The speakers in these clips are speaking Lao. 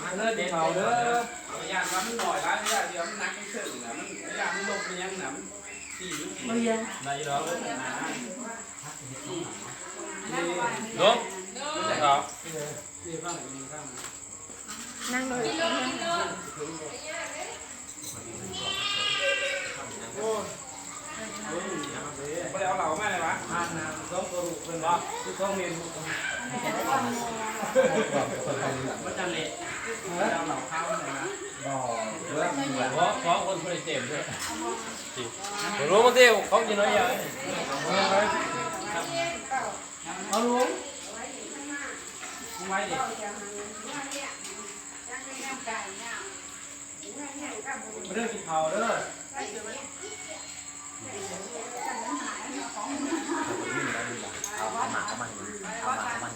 ມາເດີ ກິນເຂົ້າເດີ. ຢ້ານວ່າມັນໜ້ອຍຫຼາຍ ຢ້ານດຽວມັນໜັກເຄິ່ງນະ ມັນ ຢ້ານມັນລົງໄປຫຍັງນະ ມັນຕີມັນ ບໍ່ຮຽນ ໄດ້ດອກ ລົງ ເອີ ນີ້ຟັງ ນີ້ຟັງ ນັ່ງໂລດ ໂອ້ຍ ບໍ່ໄດ້ເອົາເຫຼົ້າມາເລີຍຫວາ? ອັນນັ້ນສອງພໍ່ລູກເພິ່ນ ບໍ່ ຄືສອງແມ່ລູກ ມັນຈະເລະ ບໍ່ໄດ້ເອົາເຫຼົ້າຂາວມາເລີຍຫວາ? ບໍ່ ບໍ່ ສອງຄົນບໍ່ໄດ້ເຕັມເດີ ບໍ່ຮູ້ ບາງທີເຂົາກິນໜ້ອຍດຽວ ເອົາລົງ ໄວ້ດິ. ມາເດີ ກິນເຂົ້າເດີ. ເອົາໝາກເອົາມັນ ເອົາໝາກເອົາມັນ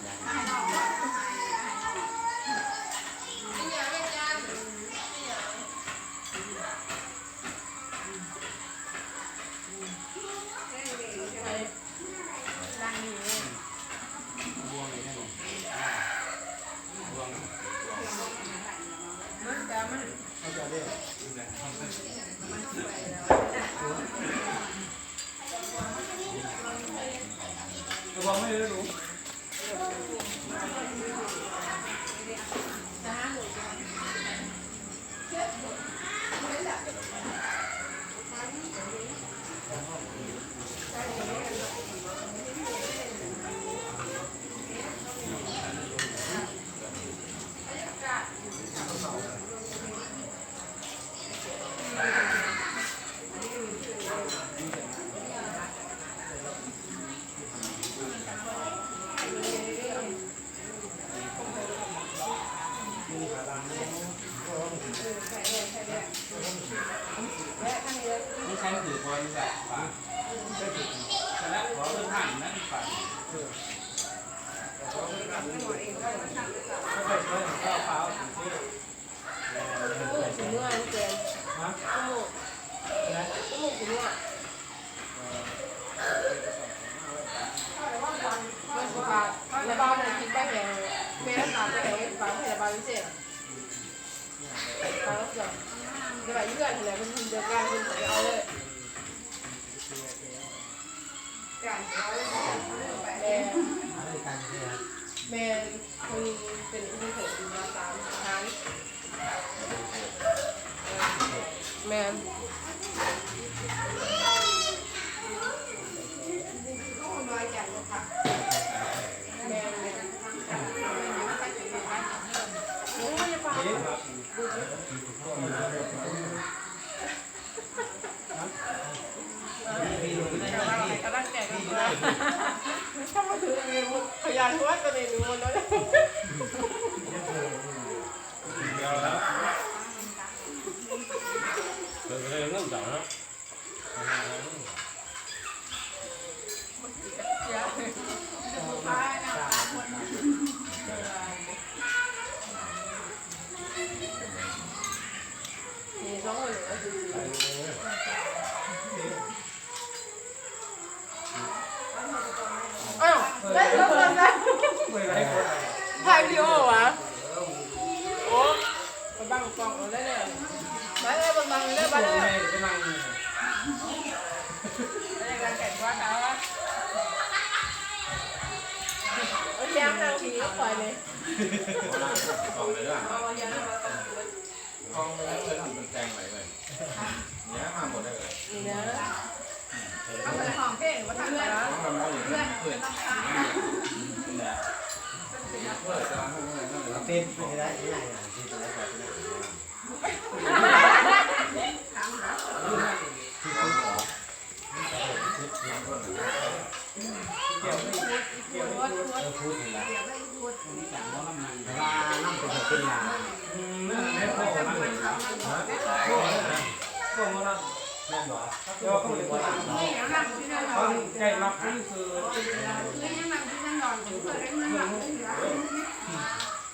ແມ່ນ ເພິ່ນເປັນອຸບັງໂຄດຢູ່ມາຕາມທະຫານ ແມ່ນ ແມ່ນ ແມ່ນ ໂອ້ຍ ຢ່າປາກ ກຳລັງແກະກັນຢູ່ ຖ້າມາຖືອັນນີ້ ຂະຫຍາຍຫົວຕົວນີ້ ໜູໝົດແລ້ວ ເອີ ເອີ ເລີ່ມຈາກເນາະ. ອ້າວ ໄດ້ເລີຍນະ ຖ່າຍວິດີໂອຫວາ? ໂອ້ ໄປບັງກ້ອງເອົາໄດ້ແລ້ວ ມາເດີ ເບິ່ງບັງເດີ ມາເດີ ເອົາແຊມນັ່ງພີ້ກັບຂ້ອຍເລີຍ ກອງເລີຍນະ ກອງເລີຍນະ ມັນແຕ່ງໄວ້ເລີຍ ນີ້ນະ ມາໝົດເລີຍ ນີ້ນະ ເອົາໄປຮ້ອງເພງບໍ່ທັນເລີຍ ເພື່ອນ ເພື່ອນ ເພື່ອນ ເປັນໄປໄດ້ ງ່າຍໆ ເປັນໄປໄດ້ ໃຈມັກທີ່ສຸດ.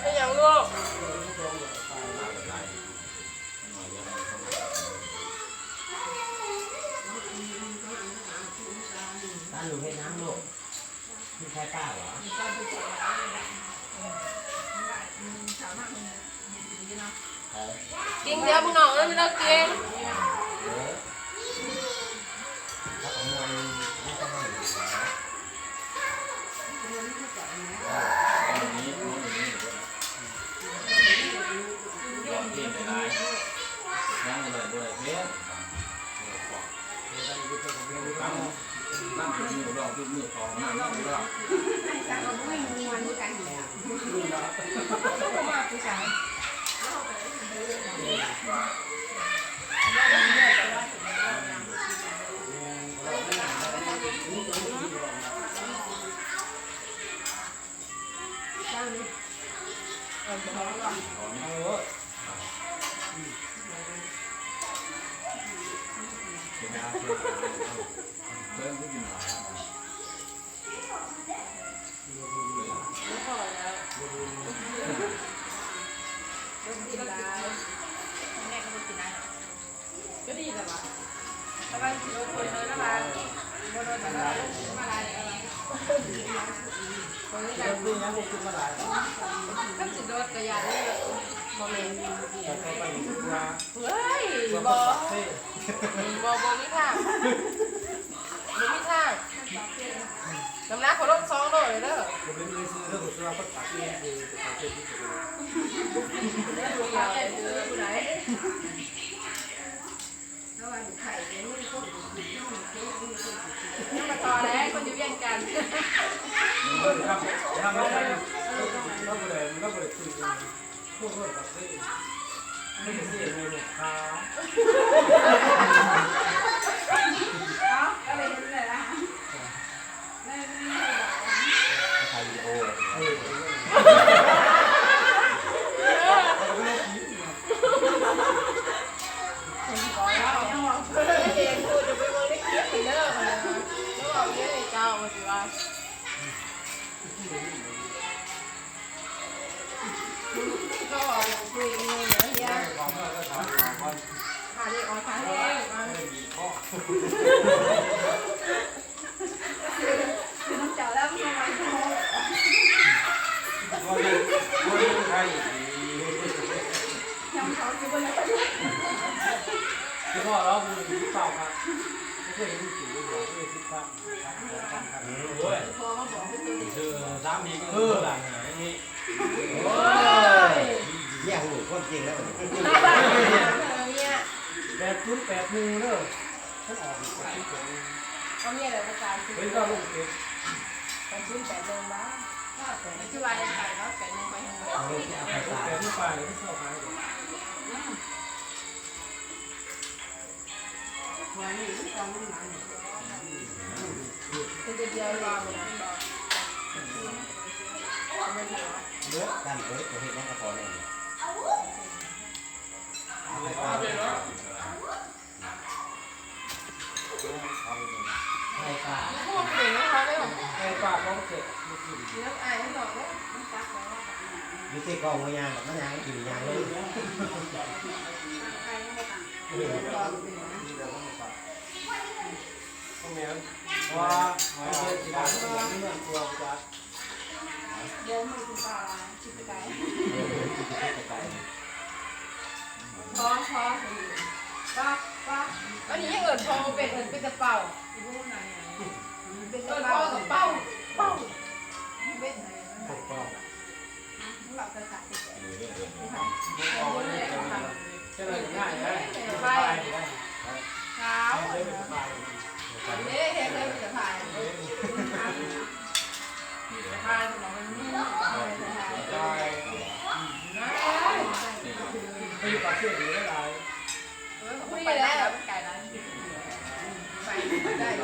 ເປັນຫຍັງລູກ? ຕາລູກເຮັດຫຍັງລູກ? ກິນໄຂ່ປາຫວາ? ກິນເດີພີ່ນ້ອງເອີຍ ມີແນວກິນ. ຄັນຊິໂດດກໍຢ່າເລີຍ ບໍ່ແມ່ນ ເຮີ້ຍ ບໍ່ ບໍ່ ບໍ່ມີທາງ ບໍ່ມີທາງ ນ້ຳໜັກຂ້ອຍລົງສອງໂລເລີຍເດີ. ຍັງບໍ່ພໍແລ້ວ ຄົນຢູ່ວຽງຈັນ ເອົາ ກໍເລີຍເຮັດແບບນັ້ນ. ຖ່າຍວິດີໂອ ເຫັນຜູ້ຈະໄປເບິ່ງໃນຄລິບເດີ ລະເວົ້າເລື່ອງເຈົ້າວ່າຊິວ່າ ເຂົາເວົ້າເລື່ອງຄຸຍເງິນເດີເຮຍ ຫາເລກອອກ ຫາເລກອອກ. ຄືນ້ຳເຈົ້າແລ້ວ ມັນບໍ່ໄຫວ ບໍ່ໄດ້ ບໍ່ໄດ້ໃຫ້ດີ ຍຳເຂົາຊິບໍ່ໄດ້ ຄືວ່າລາວບໍ່ໄດ້ເປົ່າຄັກ ບໍ່ເຄີຍເຫັນ ສິບພັນ ໂອ້ຍ ຄືສາມີກໍຄືຫຼານຫາຍນີ້ ໂອ້ຍ ເມຍຮູ້ຄວາມຈິງແລ້ວບັດນີ້ ເມຍ ແປດສູນແປດໜຶ່ງເດີ. ເພິ່ນອອກນີ້ກໍຄືກັນ ເຂົາມີແລ້ວກໍສາມສິບ ເຫັນວ່າລົງເປັນ ແປດສູນແປດໜຶ່ງ ບ້າ ແປດໜຶ່ງ ຄືວ່າໄປເນາະ ແປດໜຶ່ງ ໄປທາງໃດ ແປດໜຶ່ງ ໄປແລ້ວເຊົາຂາຍ ອືມ ວ່ານີ້ມັນກອງມັນຫຼາຍ ເປັນດຽວລອງ ເດີ ການເປີດ ເຮັດຫຍັງກໍພໍແນ່ ເອົາໄປ ໄກ່ປ່າ ໄກ່ປ່າ ບໍ່ເຈັບ ຢູ່ໃສ່ກ້ອງບໍ່ຍ່າງດອກ ມັນຍ່າງກິນຍ່າງເລີຍ ເອີ ບໍ່ແມ່ນ ເພາະວ່າຫອຍເດືອນຊິບາດ ເມືອງຕົວບໍ່ຈັກ ບໍ່ ມັນຄືປາ ຄິດໄປໄກ ພໍ ພໍ ປະ ປະ ອັນນີ້ຍັງເອີ້ນພໍ່ບໍ່ເປັນ ເອີ້ນເປັນແຕ່ເປົ່າ ເອີ້ນພໍ່ກໍເປົ່າ ເປົ່າ ເປັນ ເປົ່າ ເປົ່າ ເປັາ ເຈົ້າໜ້າຈະງ່າຍໄດ໋ ສະບາຍ ສາວ ເດ້ ເຮັດເລີຍ ເປັນສະພາຍ ໄປຢູ່ປາກເຊຢູ່ຫຼາຍ ເອີ ໄປໄດ້ ໄປໄດ້ ໄປໄດ້ ເອີ ໄປໄດ້ ເ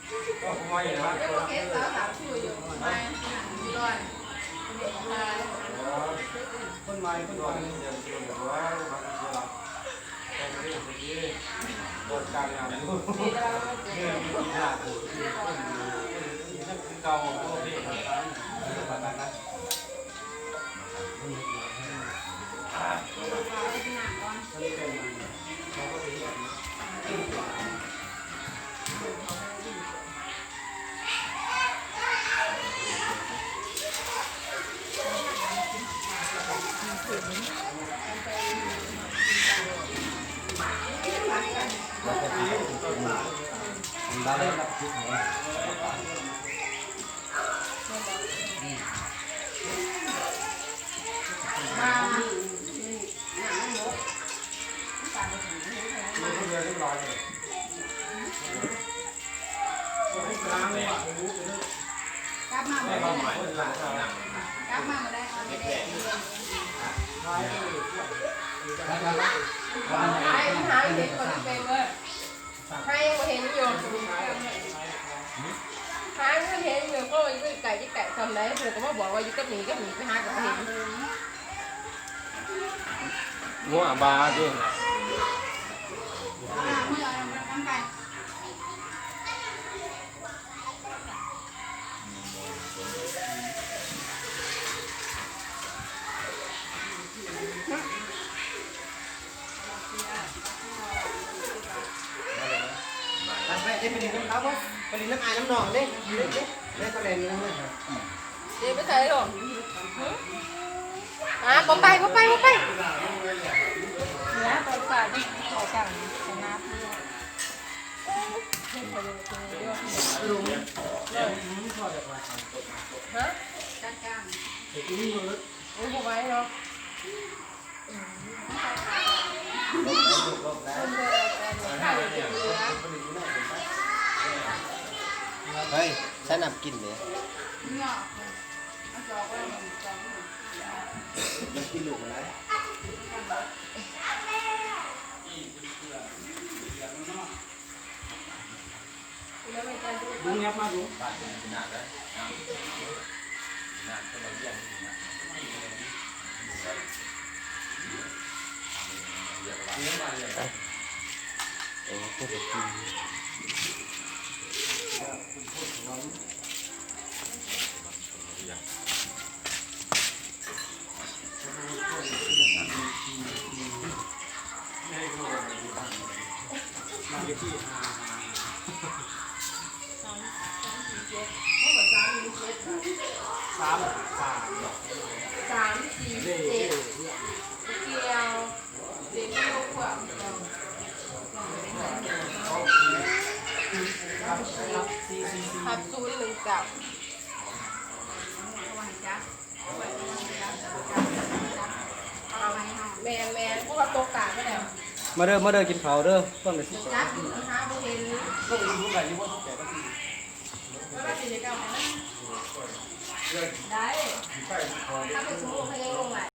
ອີ. ຄົນໃໝ່ ຄົນໃໝ່ ກັບມາບໍ່ໄດ້ ກັບມາບໍ່ໄດ້ ເອົາໄປແດກ ຫາເຫັນບໍ່ໄດ້ເປັນເວີຍ ຫາຍັງບໍ່ເຫັນຢູ່ ຫາຍັງເຫັນຢູ່ ເພາະວ່າຢູ່ໃກ້ ຢູ່ໃກ້ສ່ຳໃດ ເພິ່ນກໍມາບອກວ່າຢູ່ກັບໝີ ກັບໝີ ໄປຫາກໍບໍ່ເຫັນ ງົວບາດຢູ່. ໄປ ໄປຫຼິ້ນນຳເຂົາບໍ່ ໄປຫຼິ້ນນຳອ້າຍນຳນ້ອງເດ້ ເດ້ ເດ້ ໄປຫຼິ້ນນຳເຂົາ. ເດ ໄປໃສລູກ? ຫາ ບໍ່ໄປ ບໍ່ໄປ ບໍ່ໄປ. ເນຍ ຕອນສາຍນີ້ຂໍສັ່ງສະໜັບຢູ່. ຮະ? ໂອ້ຍ ບໍ່ໄຫວເນາະ. ເຮີ້ຍ ໃສ່ນ້ຳກິນເດ້. ມັນກິນລູກມັນໄດ້. ລຸງຫຍັບມາລຸງ. ເອີ ເພິ່ນກໍກິນ. ສາມ ສາມ ສາມ ສາມ ສີ່ ເຈັດ ກ່ຽວ. ທັບ ສູນ ໜຶ່ງ ເກົ້າ. ແມ່ນໆ ເພາະວ່າຕົກກາງໄປແລ້ວ. ມາເດີ ມາເດີ ກິນເຂົ້າເດີ ພວກນີ້. ຈັບຢູ່ ຫາບໍ່ເຫັນ. ໄດ້ ຖ້າໄປສະໂມງເຂົາຍັງລົງໄດ້.